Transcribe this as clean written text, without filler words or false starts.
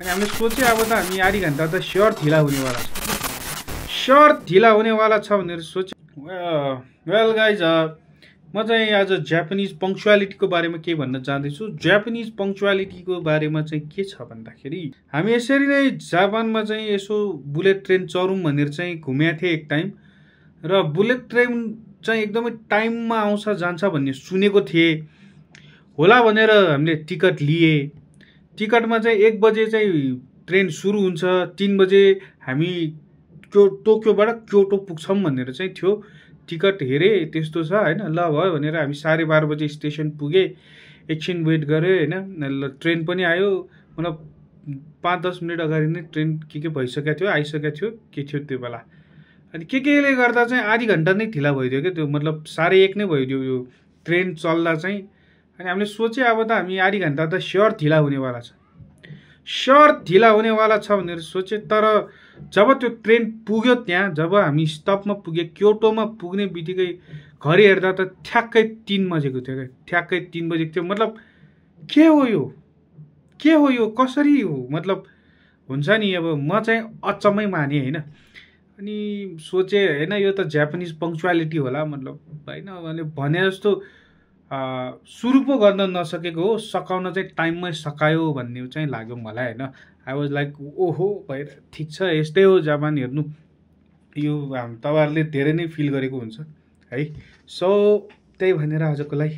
अनि हामीले सोचे अब त हामी आधी घन्टा त स्योर ढिला हुनेवाला छ भनेर सोचे। वेल गाइज म चाहिँ आज जापानिज पङ्क्चुअलिटीको बारेमा के भन्न चाहदैछु। जापानिज पङ्क्चुअलिटीको बारेमा चाहिँ के छ भन्दाखेरि हामी यसरी नै जापानमा चाहिँ यसो बुलेट ट्रेन चढौँ भनेर चाहिँ घुमेका थिएँ एक टाइम, र बुलेट ट्रेन चाहिँ एकदमै टाइममा आउँछ जान्छ भन्ने सुनेको थिएँ होला भनेर हामीले टिकट लिए। टिकटमा चाहिँ 1 बजे चाहिँ ट्रेन सुरु हुन्छ, 3 बजे हामी टोक्योबाट क्योटो पुग्छौँ भनेर चाहिँ थियो। टिकट हेरे त्यस्तो छ हैन, ल भयो भनेर हामी 12:30 बजे स्टेसन पुगे। एकछिन वेट गरे हैन, ल ट्रेन पनि आयो। मतलब 5-10 मिनट अगाडि नै ट्रेन के भइसकेको थियो, आइसकेको थियो के थियो त्यो बेला। अनि केले गर्दा चाहिँ आधी घन्टा नै ढिला भइदियो क्या त्यो, मतलब 1:30 नै भइदियो यो ट्रेन चल्दा चाहिँ। अनि हामीले सोचे अब त हामी आधी घन्टा त स्योर ढिला हुनेवाला छ भनेर सोचे। तर जब त्यो ट्रेन पुग्यो त्यहाँ, जब हामी स्टपमा पुगे, क्योटोमा पुग्ने बित्तिकै घडी हेर्दा त ठ्याक्कै 3 बजेको थियो क्या, ठ्याक्कै 3 बजेको थियो। मतलब के हो यो कसरी हो, मतलब हुन्छ नि। अब म चाहिँ अचम्मै माने हैन। अनि सोचे हैन यो त जापानिज पङ्क्चुअलिटी होला, मतलब हैन भने जस्तो सुरु पो गर्न नसकेको हो, सकाउन चाहिँ टाइममै सकायो भन्ने चाहिँ लाग्यो मलाई हैन। आई वाज लाइक ओहो भएर ठिक छ, यस्तै हो जापान हेर्नु। यो तपाईँहरूले धेरै नै फिल गरेको हुन्छ है। सो त्यही भनेर आजको लागि